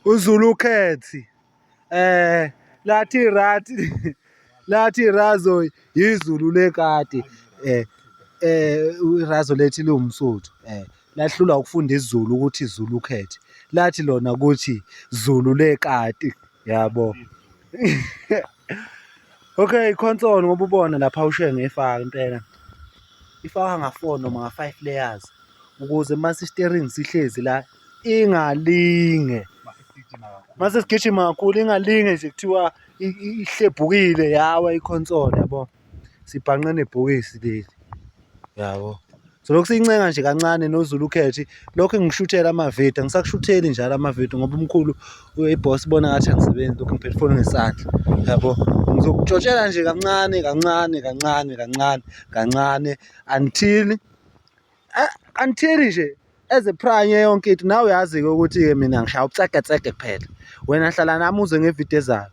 uZulu Khethi lathi rat lathi razo yizulu lekati irazo lethi liwumsuthu lahlulwa ukufunda isiZulu ukuthi Zulu Khethi lathi lona ukuthi Zulu lekati yabo. Okay, console ngoba ubona lapha ushiye ngefaka impela. Ifaka nga-four noma nga-five layers ukuze mase isiteringi sihlezi la ingalinge. Mase sigijima kakhulu ingalinge nje kuthiwa ihlebhukile yawa i-console yabo. Sibhanqe nebhokisi leli yabo. So lokhu siyincenga nje kancane noZulu Ukhethi lokhu engishuthela amavidiyo angisakushutheli njalo amavidiyo ngoba umkhulu ibhosi ibona ngathi angisebenzi lokhu ngiphethe ifoni ngesandla yabo. Ngizokutshotshela nje kancane kancane kancane kancane kancane until until nje eze pranye yonke into. Nawe uyazi-ke ukuthi-ke mina ngishaya ubutsegetsege kuphela. Wena hlala nami uze ngevidiyo ezayo.